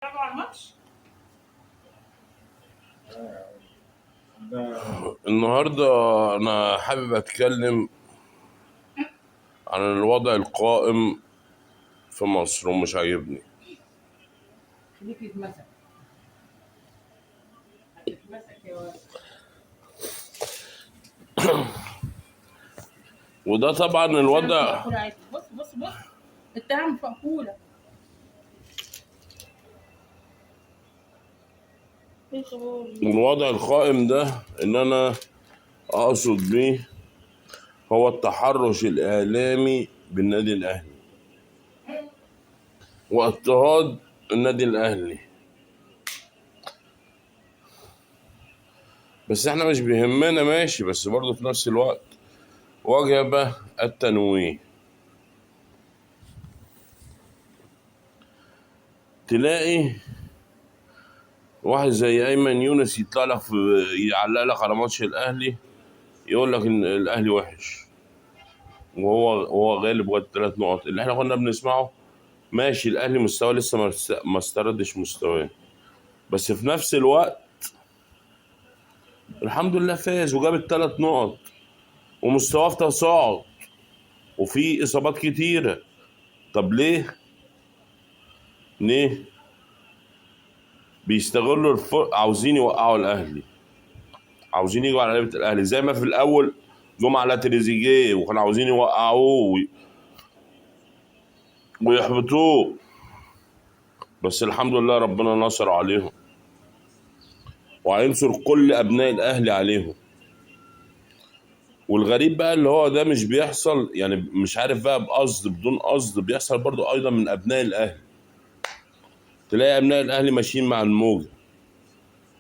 اتفرجوا على الماتش. النهارده انا حابب اتكلم عن الوضع القائم في مصر ومش عاجبني. خليك يتمسك، هتتمسك يا ولد. وده طبعا الوضع. مقفولة عادي. بص بص بص، التهم مقفولة. الوضع القائم ده ان انا اقصد بيه هو التحرش الاعلامي بالنادي الاهلي واضطهاد النادي الاهلي. بس احنا مش بيهمنا، ماشي، بس برضه في نفس الوقت وجب التنويه. تلاقي واحد زي ايمن يونس يطلع لك في، يعلق لك على ماتش الاهلي، يقول لك ان الاهلي وحش وهو غالب وقت 3 نقط اللي احنا كنا بنسمعه. ماشي، الاهلي مستواه لسه ما استردش مستواه، بس في نفس الوقت الحمد لله فاز وجاب ال3 نقط ومستواه في تصاعد وفي اصابات كتيرة. طب ليه؟ ليه بيستغلوا الفرق؟ عاوزين يوقعوا الاهلي، عاوزين يجوا على لعيبة الاهلي زي ما في الاول جم على تريزيجيه وكانوا عاوزين يوقعوه ويحبطوه، بس الحمد لله ربنا نصر عليهم وهينصر كل ابناء الاهلي عليهم. والغريب بقى اللي هو ده مش بيحصل، يعني مش عارف بقى بقصد بدون قصد، بيحصل برضو ايضا من ابناء الاهلي. تلاقي ابناء الاهلي ماشيين مع الموجه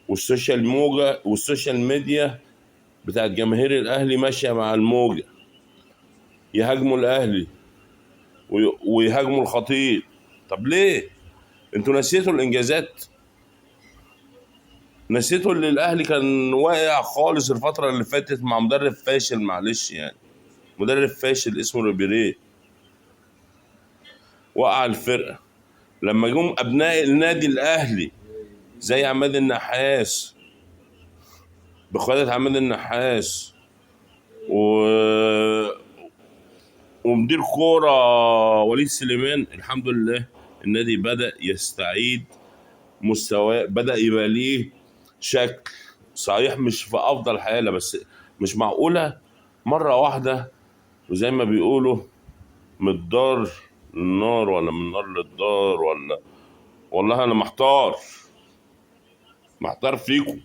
والسوشيال موجه والسوشيال ميديا بتاعت جماهير الاهلي ماشية مع الموجه، يهاجموا الاهلي ويهاجموا الخطيب. طب ليه؟ انتوا نسيتوا الانجازات، نسيتوا اللي الاهلي كان واقع خالص الفترة اللي فاتت مع مدرب فاشل، معلش يعني مدرب فاشل اسمه ريبيري، وقع الفرقة. لما جم ابناء النادي الاهلي زي عماد النحاس، بقيادة عماد النحاس ومدير كورة وليد سليمان، الحمد لله النادي بدأ يستعيد مستواه، بدأ يبقى ليه شكل. صحيح مش في أفضل حالة، بس مش معقولة مرة واحدة وزي ما بيقولوا من الدار للنار ولا من النار للدار، ولا والله أنا محتار، محتار فيكم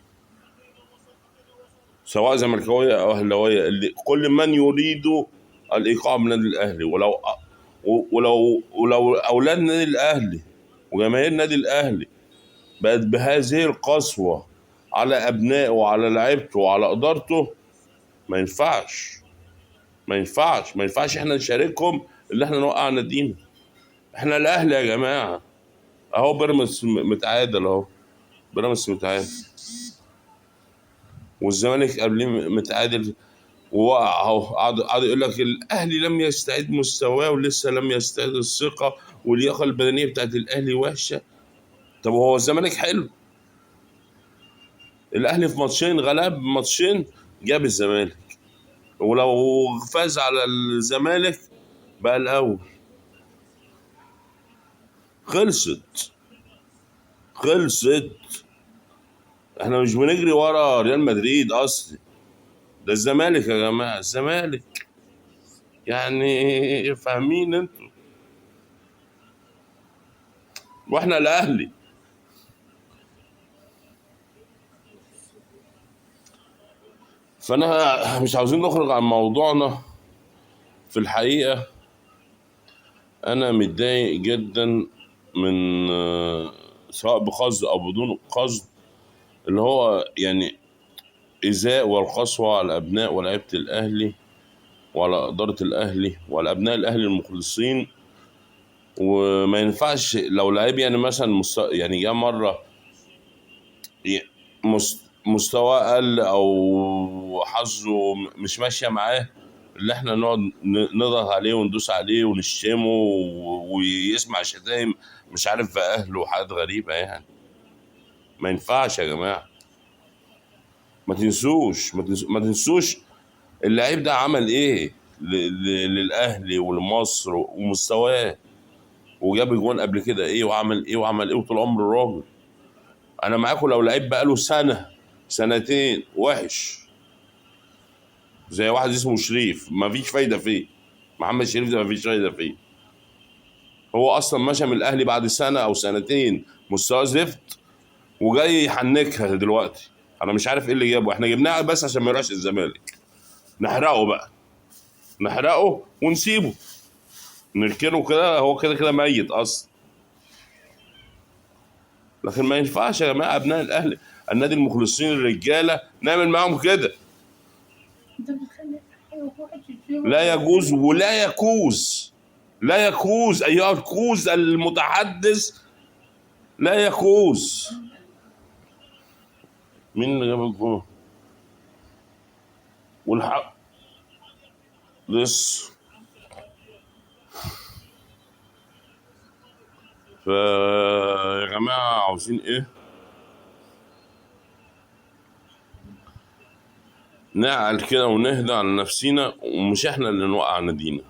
سواء زملكاوية أو أهلاوية، اللي كل من يريد الإيقاع من النادي الأهلي. ولو أولاد النادي الأهلي وجماهير النادي الأهلي بقت بهذه القسوة على أبنائه وعلى لعيبته وعلى إدارته، ما ينفعش، ما ينفعش، ما ينفعش إحنا نشاركهم اللي إحنا نوقع نادينا. إحنا الأهلي يا جماعة. أهو بيراميدز متعادل، أهو بيراميدز متعادل والزمالك قبليه متعادل ووقع اهو. قعد يقول لك الاهلي لم يستعيد مستواه ولسه لم يستعيد الثقة واللياقه البدنية بتاعت الاهلي وحشة. طب وهو الزمالك حلو؟ الاهلي في ماتشين غلب ماتشين جاب الزمالك، ولو فاز على الزمالك بقى الاول. خلصت، خلصت. احنا مش بنجري ورا ريال مدريد اصلا، ده الزمالك يا جماعة، الزمالك يعني فاهمين انتوا، واحنا الاهلي. فانا مش عاوزين نخرج عن موضوعنا. في الحقيقة انا متضايق جدا من سواء بقصد او بدون قصد اللي هو يعني إزاء والقسوة على أبناء ولاعيبة الأهلي وعلى إدارة الأهلي وعلى أبناء الأهلي المخلصين. وما ينفعش لو لعيب يعني مثلا يعني جه مرة مستواه قل أو حظه مش ماشية معاه، اللي احنا نقعد نضغط عليه وندوس عليه ونشتمه ويسمع شتايم مش عارف في اهله وحاجات غريبة يعني. ما ينفعش يا جماعة. ما تنسوش، ما تنسوش اللعيب ده عمل ايه للاهلي ولمصر ومستواه، وجاب اجوان قبل كده ايه، وعمل ايه وعمل ايه، وطول عمره راجل. انا معاكم لو لعيب بقاله سنة سنتين وحش زي واحد اسمه شريف، مفيش فايده فيه. محمد شريف ده مفيش فايده فيه. هو اصلا مشى من الاهلي بعد سنة او سنتين مستواه زفت، وجاي يحنكها دلوقتي. انا مش عارف ايه اللي جابه، احنا جبناه بس عشان ما يروحش الزمالك. نحرقه بقى، نحرقه ونسيبه، نركنه كده، هو كده كده ميت اصلا. لكن ما ينفعش يا جماعة ابناء الاهلي النادي المخلصين الرجالة نعمل معاهم كده. انت بتخلي واحد يشتمه. لا يجوز ولا يكوز، لا يكوز ايها الكوز المتحدث، لا يكوز. مين اللي جاب الجول؟ والحق لسه. فيا جماعة عاوزين ايه؟ نعقل كده ونهدى على نفسينا، ومش احنا اللي نوقع نادينا.